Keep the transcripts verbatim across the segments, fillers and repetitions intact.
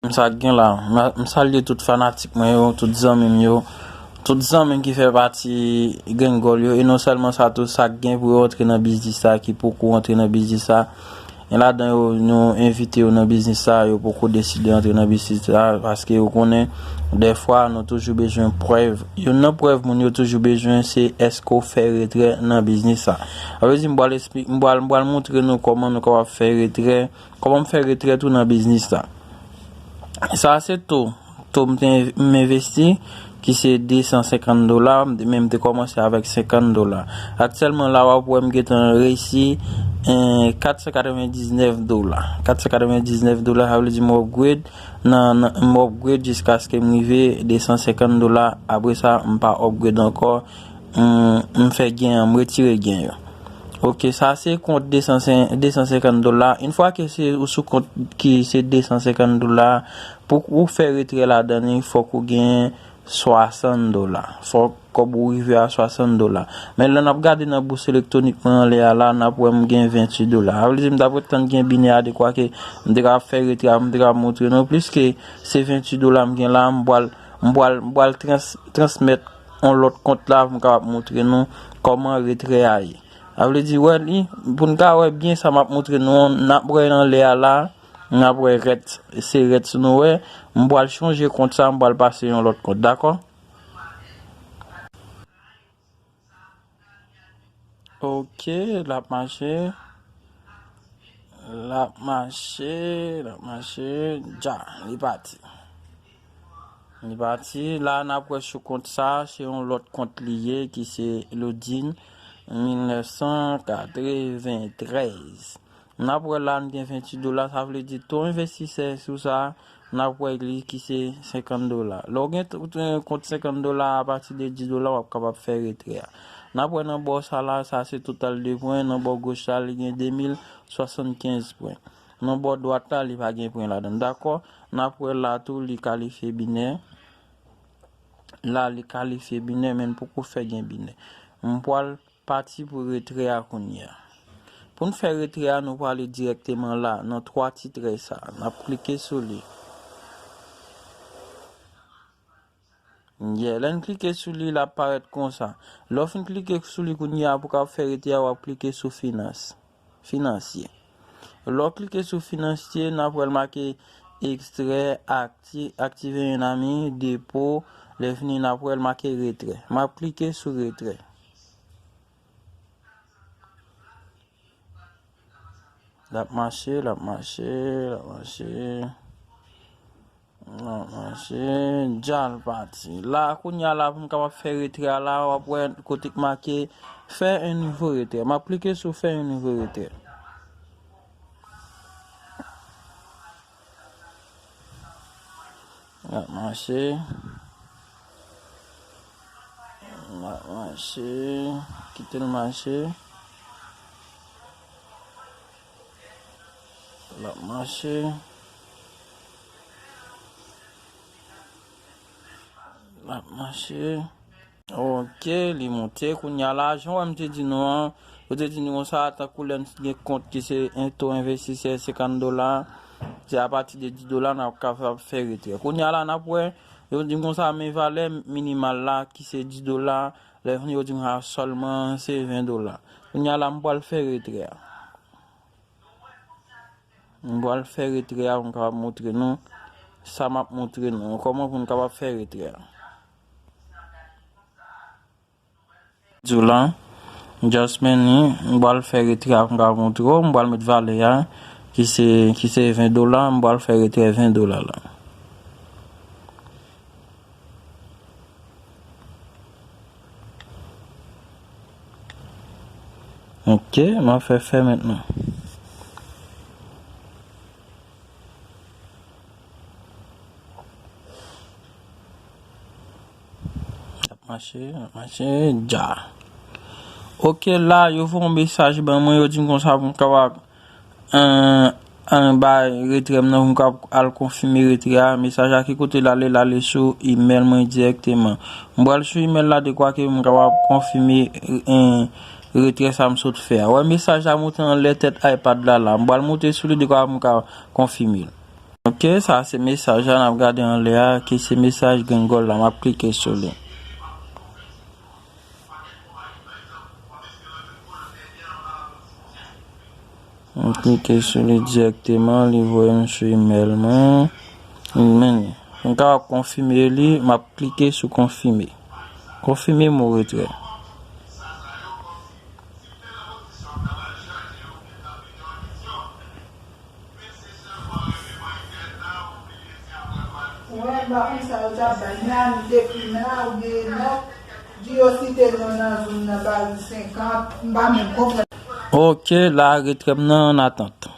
M sa k gen la. M, m salye tout fanatik mwen yo, tout zanmi m yo, tout zanmi m ki fè pati Grengòl yo, e non sèlman sa tou, sa k gen pou yo antre nan biznis sa, ki poko antre nan biznis sa. Gen ladan yo, nou envite yo nan biznis sa, yo poko deside antre nan biznis sa, paske yo konnen, dèfwa, nou toujou bezwen prèv. Youn nan prèv moun yo toujou bezwen, se èske w fè retrè nan biznis sa. Sa vle di, m pral espli-, m pral, m pral montre nou kòman nou kapab fè retrè, kòman m fè retrè tou nan biznis sa. Sa se to, to m te, m envesti, ki se de san senkant dola, m te, men m te kòmanse avèk senkant dola. Aktyèlman la, w ap wè m gentan reyisi, eh, kat san katrevendiznèf dola. Kat san katrevendiznèf dola, sa vle di m upgrade nan, nan, m upgrade jiskaske m rive de san senkant dola. Apre sa, m pa upgrade ankò. M, m fè gen an, m retire gen yo. Ok, sa se kont de san, de san senkant dola. Yon fwa ke se ou sou kont ki se de san senkant dola, pou ou fè retrè ladan li, fòk ou gen swasant dola. Fòk kòb ou rive a swasant dola. Men lè n ap gade nan bous elektwonik mwen anlè a la, n ap wè m gen venntuit dola. Sa vle di m t ap ret tann gen binè a dekwa ke m te ka fè retrè a, m te ka montre nou. Pliske se venntuit dola m gen la, m pral, m pral, m pral trans-, transmèt yon lòt kont la pou m kapab montre nou kòman retrè a ye. Sa vle di, wè li, pou n ka wè byen sa m ap montre nou an, n ap wè anlè a la, n ap wè rèt, se rèt si nou wè, m pral chanje kont sa, m pral pase yon lòt kont, dakò? Ok, l ap mache. L ap mache, l ap mache. Dja, li pati. Li pati. La, n ap wè sou kont sa, se yon lòt kont li ye, ki se Loudin mil nèf san katreventrèz. N ap wè la, n gen venntuit dola, sa vle di to envestisè sou sa, n ap wè li ki se senkant dola. Lè w gen t-, t-, kont senkant dola, apati de dis dola, w ap kapab fè retrè a. N ap wè nan bò sa la, sa se total de pwen, nan bò goch la, li gen de mil swasannkenz pwen. Nan bò dwat la, li pa gen pwen ladan l. Dakò? N ap wè la tou, li kalifye binè. La, li kalifye binè, men n poko fè gen binè. M pral pati pou retrè a kounye a. Pou n fè retrè a, nou prale dirèkteman la, nan twa ti trè sa. N ap klike sou li. Yeah, lè n klike sou li, l ap parèt konsa. Lè w fin klike sou li kounye a, pou w kapab fè retrè a, w ap klike sou finans. Finansye. Lè w klike sou finansye, n ap wè l make ekstrè, akti-, aktive un ami, depo, lè fini, n ap wè l make retrè. M ap klike sou retrè. L ap mache, l ap mache, l ap mache. L ap mache, dja l pati. La, kounye a la, pou m kapab fè retrè a la, w ap wè kote k make fè un nouveau retrait. M ap klike sou fè un nouveau retrait. L ap mache. L ap mache. Kite l mache. L ap mache. L ap mache. Ok, li monte. Kounye a la, jan w wè m te di nou an, yo te di nou konsa, tankou lè n gen kont ki se en to envestisè senkant dola, se apati de dis dola n ap kapab fè retrè. Kounye a la, n ap wè, yo di m konsa, men valè minimal la, ki se dis dola, lè vini yo di m sa sèlman se ven dola. Kounye a la, m pral fè retrè a. M pral fè retrè a pou m kapab montre nou sa m ap montre nou, kòman pou n kapab fè retrè a. Di w la, just men ni, m pral fè retrè a pou m kapab montre w, m pral met valè a, ki se, ki se ven dola, m pral fè retrè ven dola la. Ok, m ap fè fè mentnan. L ap mache, l ap mache, dja. Ok, la, yo voye yon mesaj ban mwen, yo di m konsa pou m kapab, eh, eh, bay retrè m nan, pou m kapab al konfime retrè a. Mesaj la ki kote l ale, l ale sou imèl mwen dirèkteman. M pral sou imèl la dekwa ke m kapab konfime, eh, retrè sa m sot fè a. Wè, mesaj la monte anlè tèt iPad la, la. M pral monte sou li dekwa pou m ka konfime l. Ok, sa se mesaj la n ap gade anlè a, ki se mesaj Gringòl la. M ap klike sou li. M klike sou li dirèkteman, li voye m sou email mwen. Men, pou m kapab konfime li, m ap klike sou konfime. Konfime mo retrè. Wè, m pa konn sa yo t ap bay. Miami te fin la, oubyen Enòk, di yo site non nan zòn nan Paris senkant, m pa menm konprann. Ok, la, retrè m nan an atant.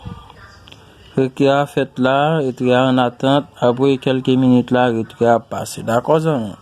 Retrè a fèt la, retrè a an atant, apre kèlke minit la, retrè a ap pase. Dakò, zanmi?